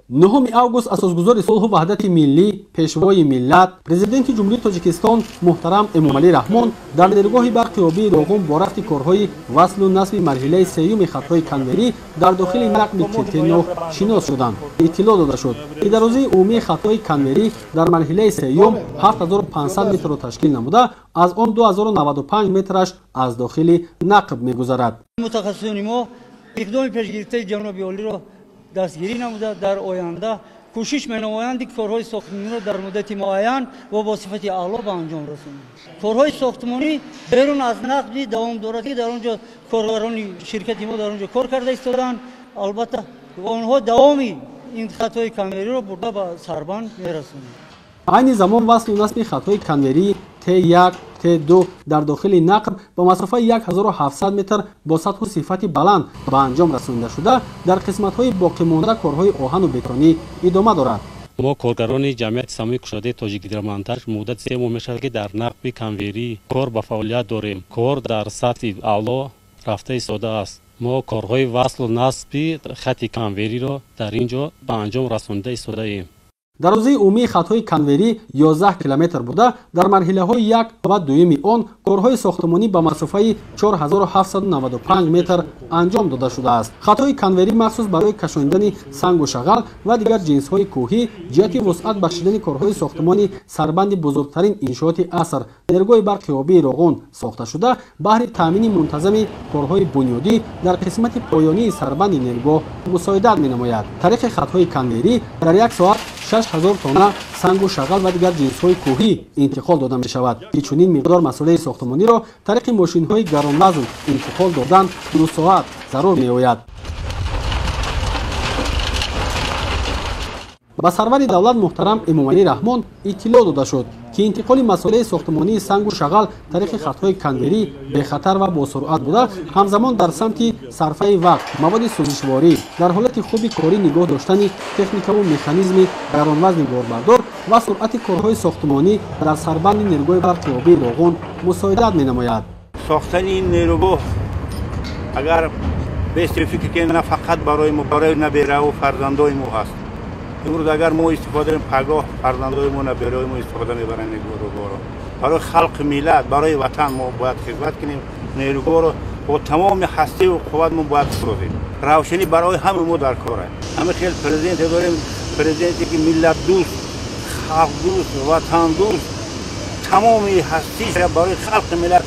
9 август асосгузори сулҳу ваҳдати миллӣ, пешвои миллат, президенти Ҷумҳурии Тоҷикистон муҳтарам Эмомалӣ Раҳмон дар нерӯгоҳи барқи обии Роғун бо рафти корҳои васлу насби марҳилаи сеюми хатҳои конверӣ дар дохили нақби КТ9 шинос шуданд. Иттилоъ дода шуд, ки дарозии умумии хатҳои конверӣ дар марҳилаи сеюм 7500 метрро ташкил намуда, аз он 2095 метраш аз дохили нақб мегузарад. Мутахассисони мо иқдоми пешгирифтаи ҷаноби олиро дастгирӣ намуда, дар оянда кӯшиш менамоянд, ки корҳои сохтмониро дар муддати муайян ва бо сифати аъло ба анҷом расонанд. Корҳои сохтмонӣ берун аз нақби давом дорад, ки дар он ҷо коргарони ширкати мо дар он ҷо кор карда истодаанд. Албатта, онҳо давоми ин хатҳои конвериро бурда ба сарбанд мерасонанд. Айни замон васлу насби хатҳои конверии Т1, Т2 дар дохили нақб ба масофаи 1700 метр бо сатҳу сифати баланд ба анҷом расонида шуда, дар қисматҳои боқимонда корҳои оҳану бетонӣ идома дорад. Мо коргарони ҷамъияти саҳомии кушодаи Тоҷикгидромонтаж муддати 3 моҳ мешавад, ки дар нақби конверӣ кор ба фаъолият дорем. Кор дар сатҳи аъло рафта истодааст. Мо корҳои васлу насби хати конвериро дар ин ҷо ба анҷом расонида истодаем. Дарозии умумии хатҳои конверӣ 11 километр буда, дар марҳилаҳои 1 ва 2 он корҳои сохтмонӣ ба масофаи 4795 метр анҷом дода шудааст. Хатҳои конверӣ махсус барои кашонидани сангу шағал ва дигар ҷинсҳои кӯҳӣ ҷиҳати вусъат бахшидани корҳои сохтмони сарбанди бузургтарин иншооти аср нерӯгоҳи барқи обии Роғун сохта шуда, баҳри таъмини мунтазами корҳои бунёдӣ дар қисмати поёнии сарбанди нерӯгоҳ мусоидат менамояд. Тариқи хатҳои конверӣ дар як соат 6000 тонна сангу шағал ва дигар ҷинсҳои кӯҳӣ интиқол дода мешавад, ки чунин миқдор масолеҳи сохтмониро тариқи мошинҳои гаронвазн интиқол додан 2 соат зарур меояд. Ба сарвари давлат муҳтарам Эмомалӣ Раҳмон иттилоъ дода шуд, ки интиқоли масолеҳи сохтмонии сангу шағал тариқи хатҳои конверӣ бехатар ва босуръат буда, ҳамзамон дар самти сарфаи вақт, маводи сӯзишворӣ, дар ҳолати хуби корӣ нигоҳ доштани техникаву механизми гаронвазни борбардор ва суръати корҳои сохтмонӣ дар сарбанди нерӯгоҳи барқи обии Роғун мусоидат менамояд. Сохтани ин нерӯгоҳ агар бест фикр кунем, на фақат барои мо, барои набераву фарзандои мо ҳаст. Имрӯз агар мо истифода кунем, пагоҳ фарзандои мо, набераҳои мо истифода мебаранд нерӯгоҳро. Барои халқи миллат, барои ватан мо бояд хидмат кунем. Нерӯгоҳро бо тамоми ҳастиву қувват мо бояд созем. Равшанӣ барои ҳама мо дар кор аст. Ҳамин хел президенте дорем, президенте ки миллатдӯст, халқдӯст, ватандӯст, тамоми ҳастиша барои халқи миллат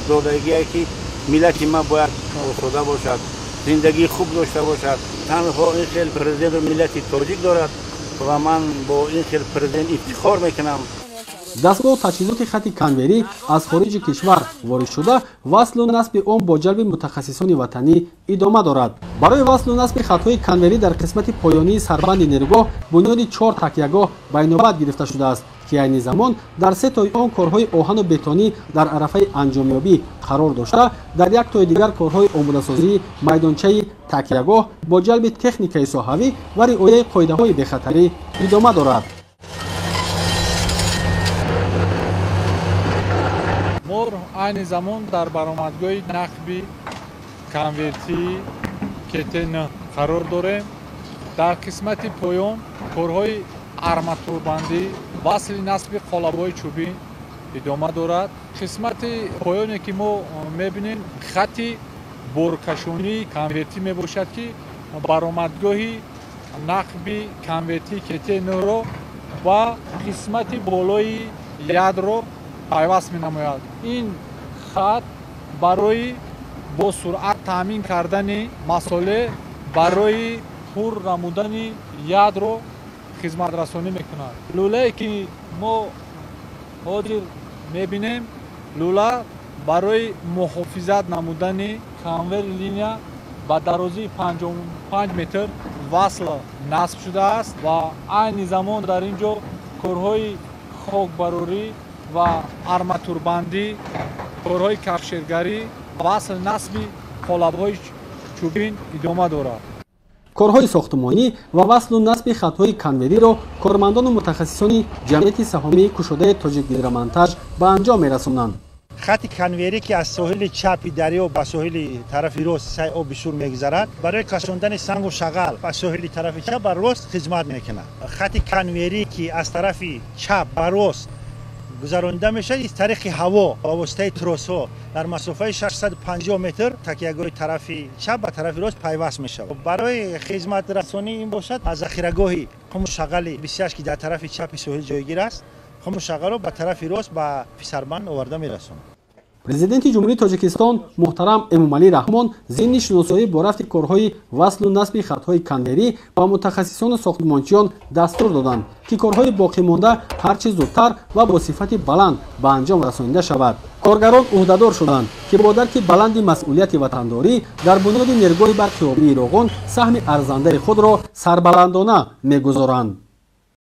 додагие, ки миллати ман бояд осода бошад, зиндагии хуб дошта бошад. Танҳо ин хел президентро миллати тоҷик дорад ва ман бо ин хел президент ифтихор мекунам. Дастгоҳу таҷҳизоти хати конверӣ аз хориҷи кишвар ворид шуда, васлу насби он бо ҷалби мутахассисони ватанӣ идома дорад. Барои васлу насби хатҳои конверӣ дар қисмати поёнии сарбанди нерӯгоҳ бунёди 4 такягоҳ ба инобат гирифта шудааст, ки айни замон дар 3 тои он корҳои оҳану бетонӣ дар арафаи анҷомёбӣ қарор дошта, дар як тои дигар корҳои омодасозии майдончаи такягоҳ бо ҷалби техникаи соҳавӣ ва риояи қоидаҳои бехатарӣ идома дорад. Мо айни замон дар баромадгоҳи нақби конвертии КТН қарор дорем. Дар қисмати поён корҳои арматурбандӣ, васли насби қолабҳои чӯбӣ идома дорад. Қисмати поёне ки мо мебинем, хати боркашонии конвертӣ мебошад, ки баромадгоҳи нақби конвертии КТН-ро ба қисмати болои ядро пайваст менамояд. Ин хат барои бо суръат таъмин кардани масолеҳ барои пур намудани ядро хизматрасонӣ мекунад. Лӯлае ки мо ҳозир мебинем, лӯла барои муҳофизат намудани конвери линия ба дарозии 55 метр васл насб шудааст ва айни замон дар ин ҷо корҳои хокбарорӣ ва арматурбандӣ, корҳои кафшергарӣ, васл насби қолабҳои чӯбин идома дорад. Корҳои сохтмонӣ ва васлу насби хатҳои конвериро кормандону мутахассисони ҷамъияти саҳомии кушодаи Тоҷикгидромонтаж ба анҷом мерасонанд. Хати конвейерӣ, ки аз соҳили чапи дарё ба соҳили тарафи рост сай оби шур мегузарад, барои кашондани сангу шағал ба соҳили тарафи чап ба рост хизмат мекунад. Хати конвейерӣ, ки аз тарафи чап ба рост гузаронида мешавад, из тариқи ҳаво ба воситаи тросҳо дар масофаи 650 метр такягоҳи тарафи чап ба тарафи рост пайваст мешавад. Барои хизматрасонӣ ин бошад, аз захирагоҳи қуму шағали 28, ки дар тарафи чапи соҳил ҷойгир аст, қуму шағалро ба тарафи рост ба Писарбанд оварда мерасонад. Президенти Ҷумҳурии Тоҷикистон муҳтарам Эмомалӣ Раҳмон зимни шиносоӣ бо рафти корҳои васлу насби хатҳои конвейерӣ ба мутахассисону сохтмончиён дастур доданд, ки корҳои боқимонда ҳарчи зудтар ва бо сифати баланд ба анҷом расонида шавад. Коргарон ӯҳдадор шуданд, ки бо дарки баланди масъулияти ватандорӣ дар бунёди нерӯгоҳи барқи обии Роғун саҳми арзандаи худро сарбаландона мегузоранд.